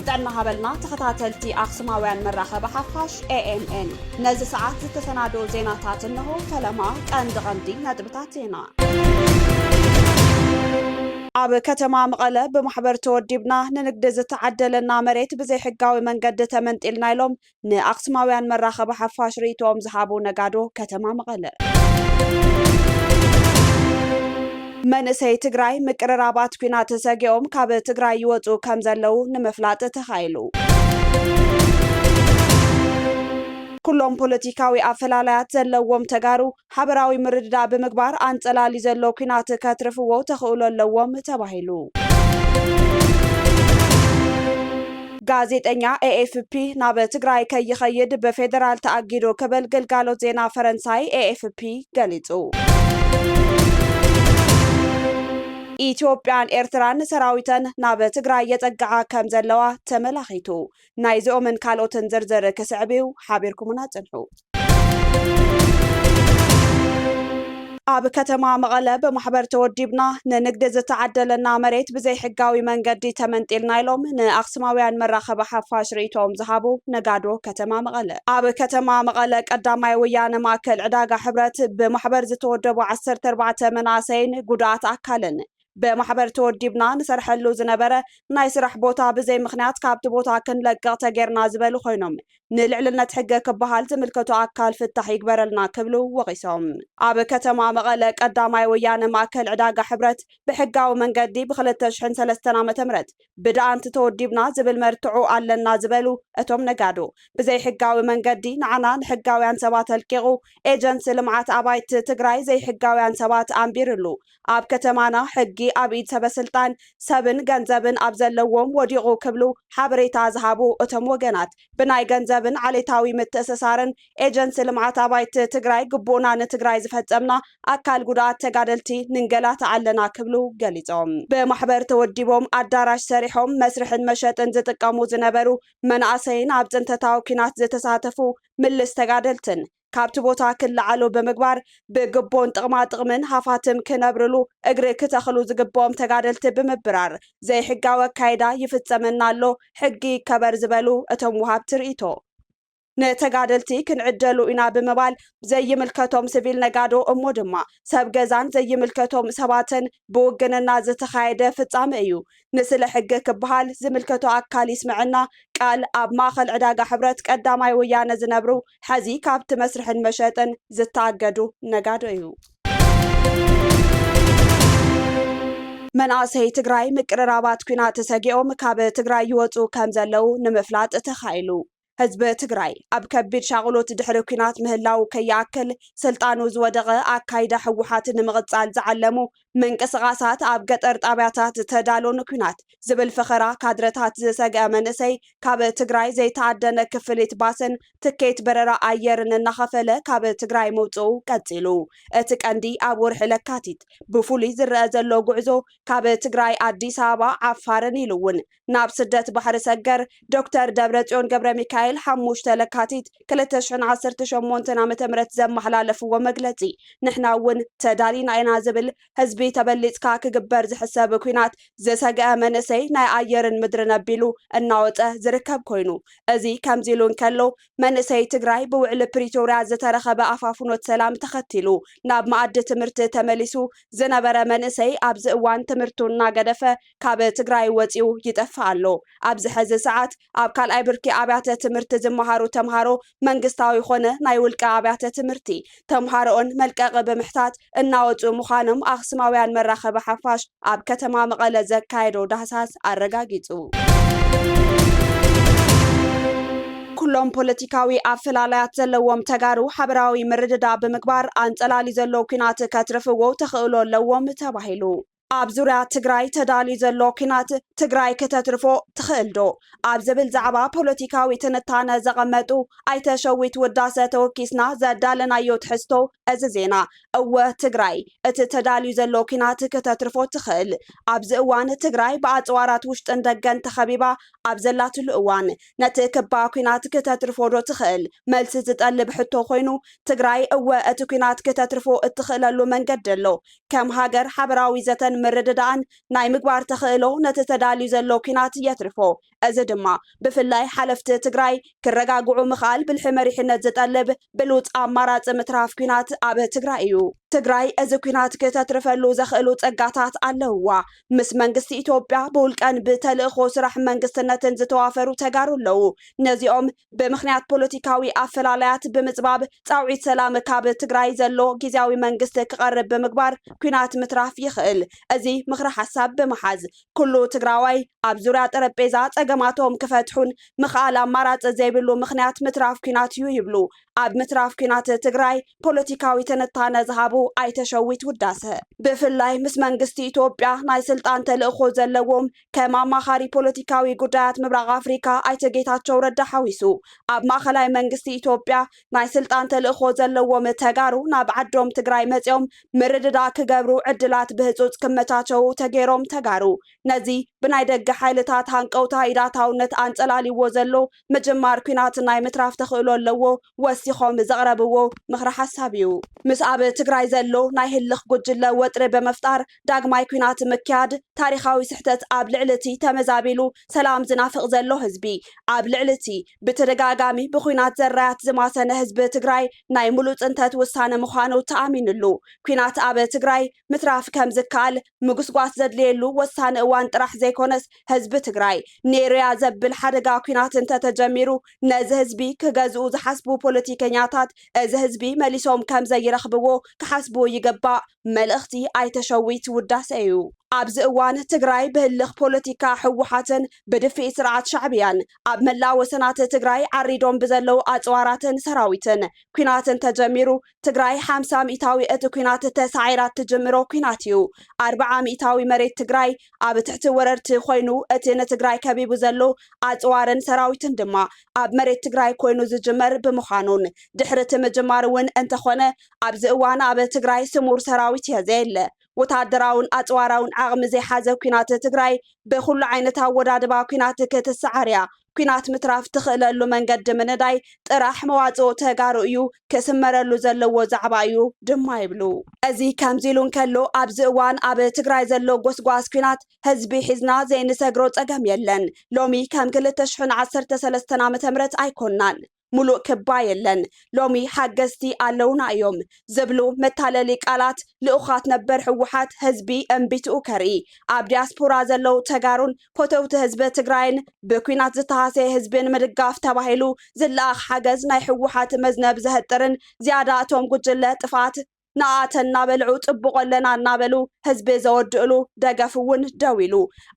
ጥዕና ሃበልና ተኸታተልቲ ኣኽሱማውያን መራኸቢ ሓፋሽ ኤ ኤም ኤን። ነዚ ሰዓት ዝተሰናዶ ዜናታት እንሆ። ፈለማ ቀንዲ ቀንዲ ነጥብታት ዜና። ኣብ ከተማ መቐለ ብማሕበር ተወዲብና ንንግዲ ዝተዓደለና መሬት ብዘይሕጋዊ መንገዲ ተመንጢልና ኢሎም ንኣኽሱማውያን መራኸቢ ሓፋሽ ርእይቶኦም ዝሃቡ ነጋዶ ከተማ መቐለ። መንእሰይ ትግራይ ምቅርራባት ኲናት ሰጊኦም ካብ ትግራይ ይወፁ ከም ዘለዉ ንምፍላጥ ተኻኢሉ። ኩሎም ፖለቲካዊ ኣፈላላያት ዘለዎም ተጋሩ ሓበራዊ ምርድዳእ ብምግባር ኣንፀላሊ ዘሎ ኲናት ከትርፍዎ ተኽእሎ ኣለዎም ተባሂሉ። ጋዜጠኛ ኤ ኤፍ ፒ ናብ ትግራይ ከይኸይድ ብፌደራል ተኣጊዱ ክብል ግልጋሎት ዜና ፈረንሳይ ኤ ኤፍ ፒ ገሊጹ። ኢትዮጵያን ኤርትራን ሰራዊተን ናብ ትግራይ የጸግዓ ከም ዘለዋ ተመላኺቱ። ናይዚኦምን ካልኦትን ዝርዝር ክስዕብ እዩ። ሓቢርኩምና ጽንሑ። ኣብ ከተማ መቐለ ብማሕበር ተወዲብና ንንግዲ ዝተዓደለና መሬት ብዘይሕጋዊ መንገዲ ተመንጢልና ኢሎም ንኣኽሱማውያን መራኸቢ ሓፋሽ ርእይቶኦም ዝሃቡ ነጋዶ ከተማ መቐለ። ኣብ ከተማ መቐለ ቀዳማይ ወያነ ማእከል ዕዳጋ ሕብረት ብማሕበር ዝተወደቡ ዓሰርተ ኣርባዕተ መናእሰይን ጉድኣት ኣካልን ብማሕበር ተወዲብና ንሰርሐሉ ዝነበረ ናይ ስራሕ ቦታ ብዘይ ምኽንያት ካብቲ ቦታ ክንለቅቕ ተጌርና ዝበሉ ኮይኖም፣ ንልዕልነት ሕገ ክበሃል ዝምልከቶ ኣካል ፍታሕ ይግበረልና ክብሉ ወቒሶም። ኣብ ከተማ መቐለ ቀዳማይ ወያነ ማእከል ዕዳጋ ሕብረት ብሕጋዊ መንገዲ ብ ክልተ ሽሕን ሰለስተን ዓመተ ምህረት ብደኣንት ተወዲብና ዝብል መርትዖ ኣለና ዝበሉ እቶም ነጋዶ፣ ብዘይሕጋዊ መንገዲ ንዓና ንሕጋውያን ሰባት ኣልቂቑ፣ ኤጀንሲ ልምዓት ኣባይቲ ትግራይ ዘይሕጋውያን ሰባት ኣንቢርሉ፣ ኣብ ከተማና ሕጊ ኣብ ኢድ ሰበስልጣን ሰብን ገንዘብን ኣብ ዘለዎም ወዲቑ ክብሉ ሓበሬታ ዝሃቡ እቶም ወገናት፣ ብናይ ገንዘብን ዓሌታዊ ምትእስሳርን ኤጀንሲ ልምዓት ኣባይቲ ትግራይ ግቡእና ንትግራይ ዝፈጸምና ኣካል ጉድኣት ተጋደልቲ ንንገላታዕ ኣለና ክብሉ ገሊጾም። ብማሕበር ተወዲቦም ኣዳራሽ ሰሪሖም መስርሕን መሸጥን ዝጥቀሙ ዝነበሩ መናእሰይን ኣብ ጽንተታዊ ኲናት ዝተሳተፉ ምልስ ተጋደልትን ካብቲ ቦታ ክለዓሉ ብምግባር ብግቦን ጥቕማ ጥቕምን ሃፋትም ክነብርሉ እግሪ ክተኽሉ ዝግብኦም ተጋደልቲ ብምብራር ዘይሕጋዊ ኣካይዳ ይፍጸመና ኣሎ፣ ሕጊ ይከበር ዝበሉ እቶም ወሃብቲ ርእይቶ፣ ንተጋደልቲ ክንዕደሉ ኢና ብምባል ዘይምልከቶም ሲቪል ነጋዶ እሞ ድማ ሰብ ገዛን ዘይምልከቶም ሰባትን ብውግንና ዝተኻየደ ፍጻመ እዩ። ንስለ ሕጊ ክበሃል ዝምልከቶ ኣካል ይስምዐና ቃል ኣብ ማእኸል ዕዳጋ ሕብረት ቀዳማይ ወያነ ዝነብሩ ሐዚ ካብቲ መስርሕን መሸጥን ዝተኣገዱ ነጋዶ እዩ። መናእሰይ ትግራይ ምቅርራባት ኲናት ሰጊኦም ካብ ትግራይ ይወፁ ከም ዘለዉ ንምፍላጥ ተኻኢሉ። ህዝቢ ትግራይ ኣብ ከቢድ ሻቕሎት ድሕሪ ኲናት ምህላው ከይኣክል ስልጣኑ ዝወደቐ ኣካይዳ ህወሓት ንምቕጻል ዝዓለሙ ምንቅስቓሳት ኣብ ገጠር ጣብያታት ተዳሎ ንኲናት ዝብል ፈኸራ ካድረታት ዝሰግአ መንእሰይ ካብ ትግራይ ዘይተኣደነ ክፍሊት ባስን ትኬት በረራ ኣየርን እናኸፈለ ካብ ትግራይ ምውፅኡ ቀፂሉ። እቲ ቀንዲ ኣብ ወርሒ ለካቲት ብፍሉይ ዝረአ ዘሎ ጉዕዞ ካብ ትግራይ ኣዲስ ኣበባ ዓፋርን ኢሉ እውን ናብ ስደት ባሕሪ ሰገር ዶክተር ደብረጽዮን ገብረ ሚካኤል ሓሙሽተ ለካቲት ክልተ ሽሕን ዓሰርተ ሸሞንተን ዓመተ ምህረት ዘመሓላለፍዎ መግለጺ ንሕና እውን ተዳሊና ኢና ዝብል ህዝቢ ተበሊጽካ ክግበር ዝሕሰብ ኲናት ዝሰግአ መንእሰይ ናይ ኣየርን ምድርን ኣቢሉ እናወጸ ዝርከብ ኮይኑ፣ እዚ ከምዚ ኢሉ እንከሎ መንእሰይ ትግራይ ብውዕሊ ፕሪቶርያ ዝተረኸበ ኣፋፍኖት ሰላም ተኸቲሉ ናብ መኣዲ ትምህርቲ ተመሊሱ ዝነበረ መንእሰይ ኣብዚ እዋን ትምህርቱ እናገደፈ ካብ ትግራይ ወፂኡ ይጠፍእ ኣሎ። ኣብዚ ሕዚ ሰዓት ኣብ ካልኣይ ብርኪ ኣብያተ ትምህርቲ ዝመሃሩ ተምሃሮ መንግስታዊ ኮነ ናይ ውልቀ ኣብያተ ትምህርቲ ተምሃሮኦን መልቀቂ ብምሕታት እናወፁ ምዃኖም ኣኽሱማውያን መራኸቢ ሓፋሽ ኣብ ከተማ መቐለ ዘካየዶ ዳህሳስ ኣረጋጊፁ። ኩሎም ፖለቲካዊ ኣፈላላያት ዘለዎም ተጋሩ ሓበራዊ ምርድዳእ ብምግባር ኣንፀላሊ ዘሎ ኲናት ከትርፍዎ ተኽእሎ ኣለዎም ተባሂሉ። ኣብ ዙርያ ትግራይ ተዳልዩ ዘሎ ኲናት ትግራይ ክተትርፎ ትኽእል ዶ? ኣብ ዝብል ዛዕባ ፖለቲካዊ ትንታነ ዘቐመጡ ኣይተ ሸዊት ውዳሰ ተወኪስና ዘዳለናዮ ትሕዝቶ እዚ ዜና፣ እወ ትግራይ እቲ ተዳልዩ ዘሎ ኲናት ክተትርፎ ትኽእል። ኣብዚ እዋን ትግራይ ብኣፅዋራት ውሽጥን ደገን ተኸቢባ ኣብ ዘላትሉ እዋን ነቲ ክባ ኲናት ክተትርፎ ዶ ትኽእል? መልሲ ዝጠልብ ሕቶ ኮይኑ ትግራይ እወ እቲ ኲናት ክተትርፎ እትኽእለሉ መንገዲ ኣሎ። ከም ሃገር ሓበራዊ ዘተን ምርድዳእን ናይ ምግባር ተኽእሎ ነቲ ተዳልዩ ዘሎ ኲናት የትርፎ። እዚ ድማ ብፍላይ ሓለፍቲ ትግራይ ክረጋግዑ ምኽኣል ብልሒ መሪሕነት ዝጠልብ ብሉፅ ኣማራፂ ምትራፍ ኲናት ኣብ ትግራይ እዩ። ትግራይ እዚ ኲናት ክተትርፈሉ ዘኽእሉ ጸጋታት ኣለውዋ። ምስ መንግስቲ ኢትዮጵያ ብውልቀን ብተልእኾ ስራሕ መንግስትነትን ዝተዋፈሩ ተጋሩ ኣለዉ። ነዚኦም ብምኽንያት ፖለቲካዊ ኣፈላላያት ብምጽባብ ጻውዒት ሰላም ካብ ትግራይ ዘሎ ግዝያዊ መንግስቲ ክቐርብ ብምግባር ኲናት ምትራፍ ይኽእል። እዚ ምኽሪ ሓሳብ ብምሓዝ ኩሉ ትግራዋይ ኣብ ዙርያ ጠረጴዛ ጸገማቶም ክፈትሑን ምኽኣል ኣማራጺ ዘይብሉ ምኽንያት ምትራፍ ኲናት እዩ ይብሉ ኣብ ምትራፍ ኲናት ትግራይ ፖለቲካዊ ትንታነ ዝሃቡ ኣይተ ሸዊት ውዳሰ። ብፍላይ ምስ መንግስቲ ኢትዮጵያ ናይ ስልጣን ተልእኾ ዘለዎም ከም ኣማኻሪ ፖለቲካዊ ጉዳያት ምብራቕ ኣፍሪካ ኣይተ ጌታቸው ረዳ ሓዊሱ ኣብ ማእኸላይ መንግስቲ ኢትዮጵያ ናይ ስልጣን ተልእኾ ዘለዎም ተጋሩ ናብ ዓዶም ትግራይ መፂኦም ምርድዳእ ክገብሩ ዕድላት ብህፁፅ ክመቻቸው ተገይሮም ተጋሩ ነዚ ብናይ ደገ ሓይልታት ሃንቀውታ ኢዳታውነት ኣንጸላልይዎ ዘሎ ምጅማር ኲናት ናይ ምትራፍ ተኽእሎ ኣለዎ ወሲኾም ዘቕረብዎ ምኽሪ ሓሳብ እዩ። ምስ ኣብ ትግራይ ዘሎ ናይ ህልኽ ጉጅለ ወጥሪ ብምፍጣር ዳግማይ ኲናት ምክያድ ታሪኻዊ ስሕተት ኣብ ልዕሊ እቲ ተመዛቢሉ ሰላም ዝናፍቕ ዘሎ ህዝቢ ኣብ ልዕሊ እቲ ብተደጋጋሚ ብኲናት ዘራያት ዝማሰነ ህዝቢ ትግራይ ናይ ሙሉእ ጽንተት ውሳነ ምዃኑ ተኣሚኑሉ ኲናት ኣብ ትግራይ ምትራፍ ከም ዝከኣል ምጉስጓስ ዘድልየሉ ወሳኒ እዋን ጥራሕ ዘይኮነስ ህዝቢ ትግራይ ነይሩያ ዘብል ሓደጋ ኲናት እንተተጀሚሩ ነዚ ህዝቢ ክገዝኡ ዝሓስቡ ፖለቲከኛታት እዚ ህዝቢ መሊሶም ከም ዘይረኽብዎ ክሓስቡ ይግባእ መልእኽቲ ኣይተ ሸዊት ውዳሰ እዩ። ኣብዚ እዋን ትግራይ ብህልኽ ፖለቲካ ህወሓትን ብድፍኢ ስርዓት ሻዕብያን ኣብ መላእ ወሰናት ትግራይ ዓሪዶም ብዘለዉ ኣፅዋራትን ሰራዊትን ኲናት እንተጀሚሩ ትግራይ ሓምሳ ሚእታዊ እቲ ኲናት ተሳዒራ እትጅምሮ ኲናት እዩ። ኣርብዓ ሚእታዊ መሬት ትግራይ ኣብ ትሕቲ ወረርቲ ኮይኑ እቲ ንትግራይ ከቢቡ ዘሎ ኣፅዋርን ሰራዊትን ድማ ኣብ መሬት ትግራይ ኮይኑ ዝጅመር ብምዃኑን ድሕሪ እቲ ምጅማር እውን እንተኾነ ኣብዚ እዋን ኣብ ትግራይ ስሙር ሰራዊት እየ ዘየለ ወታደራውን ኣፅዋራውን ዓቕሚ ዘይሓዘ ኲናት ትግራይ ብኩሉ ዓይነት ኣወዳድባ ኲናት ክትሰዓር እያ። ኲናት ምትራፍ ትኽእለሉ መንገዲ ምንዳይ ጥራሕ መዋፅኦ ተጋሩ እዩ ክስመረሉ ዘለዎ ዛዕባ እዩ ድማ ይብሉ። እዚ ከምዚ ኢሉ እንከሎ ኣብዚ እዋን ኣብ ትግራይ ዘሎ ጎስጓስ ኲናት ህዝቢ ሒዝና ዘይንሰግሮ ፀገም የለን። ሎሚ ከም ክልተ ሽሕን ዓሰርተ ሰለስተን ዓመተ ምህረት ኣይኮንናን። ሙሉእ ክባ የለን። ሎሚ ሓገዝቲ ኣለውና እዮም ዝብሉ መታለሊ ቃላት ልኡኻት ነበር ህወሓት ህዝቢ እምቢትኡ ከርኢ ኣብ ዲያስፖራ ዘለዉ ተጋሩን ፈተውቲ ህዝቢ ትግራይን ብኲናት ዝተሃሰየ ህዝቢ ንምድጋፍ ተባሂሉ ዝለኣኽ ሓገዝ ናይ ህወሓት መዝነብ ዘህጥርን ዝያዳ እቶም ጉጅለ ጥፍኣት ንኣተ እናበልዑ ፅቡቕ ኣለና እናበሉ ህዝቢ ዘወድእሉ ደገፍ እውን ደው ኢሉ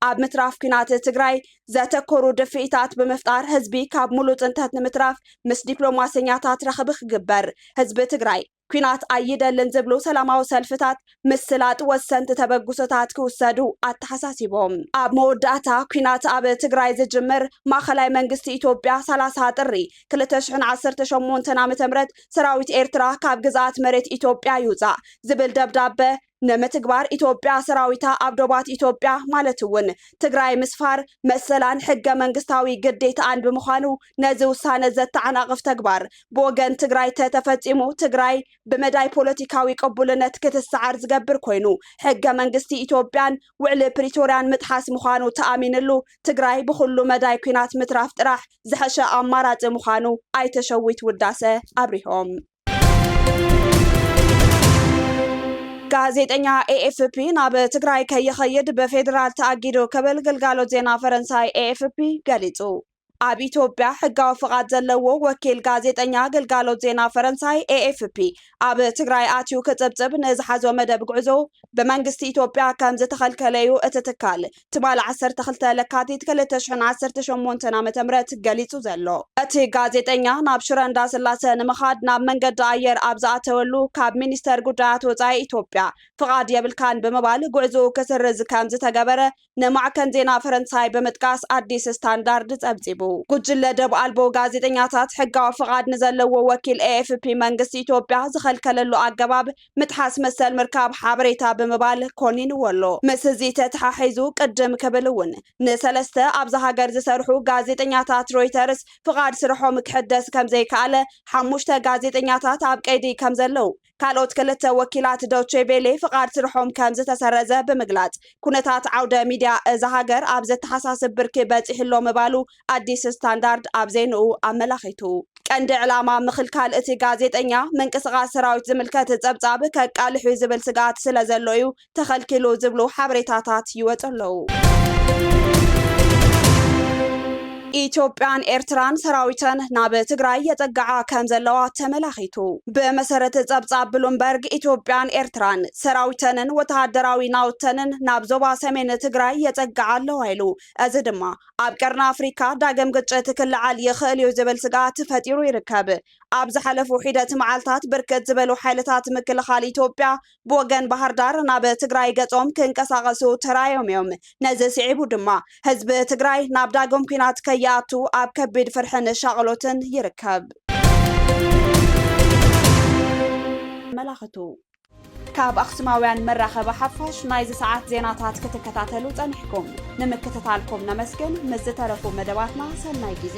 ኣብ ምትራፍ ኲናት ትግራይ ዘተኮሩ ድፍኢታት ብምፍጣር ህዝቢ ካብ ሙሉእ ፅንተት ንምትራፍ ምስ ዲፕሎማሰኛታት ረኽቢ ክግበር ህዝቢ ትግራይ ኲናት ኣይደልን ዝብሉ ሰላማዊ ሰልፍታት ምስላጥ ወሰንቲ ተበግሶታት ክውሰዱ ኣተሓሳሲቦም። ኣብ መወዳእታ ኲናት ኣብ ትግራይ ዝጅምር ማእኸላይ መንግስቲ ኢትዮጵያ ሰላሳ ጥሪ ክልተ ሽሕን ዓሰርተ ሸሞንተን ዓመተ ምህረት ሰራዊት ኤርትራ ካብ ግዝኣት መሬት ኢትዮጵያ ይውፃእ ዝብል ደብዳበ ንምትግባር ኢትዮጵያ ሰራዊታ ኣብ ዶባት ኢትዮጵያ ማለት እውን ትግራይ ምስፋር መሰላን ሕገ መንግስታዊ ግዴታኣን ብምዃኑ ነዚ ውሳነ ዘተዓናቕፍ ተግባር ብወገን ትግራይ ተተፈፂሙ ትግራይ ብመዳይ ፖለቲካዊ ቅቡልነት ክትሰዓር ዝገብር ኮይኑ ሕገ መንግስቲ ኢትዮጵያን ውዕሊ ፕሪቶርያን ምጥሓስ ምዃኑ ተኣሚንሉ ትግራይ ብኩሉ መዳይ ኲናት ምትራፍ ጥራሕ ዝሐሸ ኣማራፂ ምዃኑ ኣይተ ሸዊት ውዳሰ ኣብሪሆም። ጋዜጠኛ ኤ ኤፍ ፒ ናብ ትግራይ ከይኸይድ ብፌዴራል ተኣጊዱ ክብል ግልጋሎት ዜና ፈረንሳይ ኤ ኤፍ ፒ ገሊጹ። ኣብ ኢትዮጵያ ሕጋዊ ፍቓድ ዘለዎ ወኪል ጋዜጠኛ ግልጋሎት ዜና ፈረንሳይ ኤ ኤፍ ፒ ኣብ ትግራይ ኣትዩ ክጽብጽብ ንዝሓዞ መደብ ጉዕዞ ብመንግስቲ ኢትዮጵያ ከም ዝተኸልከለ እዩ እቲ ትካል ትማል ዓሰርተ ክልተ ለካቲት ክልተ ሽሕን ዓሰርተ ሸሞንተን ዓመተ ምህረት ገሊጹ ዘሎ። እቲ ጋዜጠኛ ናብ ሽረ እንዳስላሰ ንምኻድ ናብ መንገዲ ኣየር ኣብ ዝኣተወሉ ካብ ሚኒስተር ጉዳያት ወጻኢ ኢትዮጵያ ፍቓድ የብልካን ብምባል ጉዕዞኡ ክስርዝ ከም ዝተገበረ ንማዕከን ዜና ፈረንሳይ ብምጥቃስ ኣዲስ ስታንዳርድ ጸብጺቡ። ጉጅለ ደብ ኣልቦ ጋዜጠኛታት ሕጋዊ ፍቓድ ንዘለዎ ወኪል ኤ ኤፍ ፒ መንግስቲ ኢትዮጵያ ዝኸልከለሉ ኣገባብ ምጥሓስ መሰል ምርካብ ሓበሬታ ብምባል ኮኒንዎ ኣሎ። ምስ እዚ ተተሓሒዙ ቅድም ክብል እውን ንሰለስተ ኣብዛ ሃገር ዝሰርሑ ጋዜጠኛታት ሮይተርስ ፍቓድ ስርሖም ክሕደስ ከም ዘይከኣለ፣ ሓሙሽተ ጋዜጠኛታት ኣብ ቀይዲ ከም ዘለዉ፣ ካልኦት ክልተ ወኪላት ዶቼ ቬሌ ፍቓድ ስርሖም ከም ዝተሰረዘ ብምግላጽ፣ ኩነታት ዓውደ ሚድያ እዛ ሃገር ኣብ ዘተሓሳስብ ብርኪ በጺሕሎ ምባሉ ኣዲስ ስታንዳርድ ኣብ ዜንኡ ኣመላኺቱ። ቀንዲ ዕላማ ምኽልካል እቲ ጋዜጠኛ ምንቅስቓስ ሰራዊት ዝምልከት ጸብጻብ ከቃልሕ እዩ ዝብል ስግኣት ስለ ዘሎ እዩ ተኸልኪሉ ዝብሉ ሓበሬታታት ይወጹ ኣለዉ። ኢትዮጵያን ኤርትራን ሰራዊተን ናብ ትግራይ የጸግዓ ከም ዘለዋ ተመላኺቱ። ብመሰረት ጸብጻብ ብሉምበርግ፣ ኢትዮጵያን ኤርትራን ሰራዊተንን ወተሃደራዊ ናውተንን ናብ ዞባ ሰሜን ትግራይ የጸግዓ ኣለዋ ኢሉ። እዚ ድማ ኣብ ቀርኒ ኣፍሪካ ዳግም ግጭት ክለዓል ይኽእል እዩ ዝብል ስግኣት ፈጢሩ ይርከብ። ኣብ ዝሓለፉ ሒደት መዓልታት ብርክት ዝበሉ ሓይልታት ምክልኻል ኢትዮጵያ ብወገን ባህር ዳር ናብ ትግራይ ገጾም ክንቀሳቐሱ ተራዮም እዮም። ነዚ ስዒቡ ድማ ህዝቢ ትግራይ ናብ ዳግም ኲናት ከይኣቱ ኣብ ከቢድ ፍርሕን ሻቕሎትን ይርከብ። መላኽቱ ካብ ኣኽሱማውያን መራኸቢ ሓፋሽ ናይዚ ሰዓት ዜናታት ክትከታተሉ ጸኒሕኩም። ንምክትታልኩም ነመስግን። ምስ ዝተረፉ መደባትና ሰናይ ግዜ።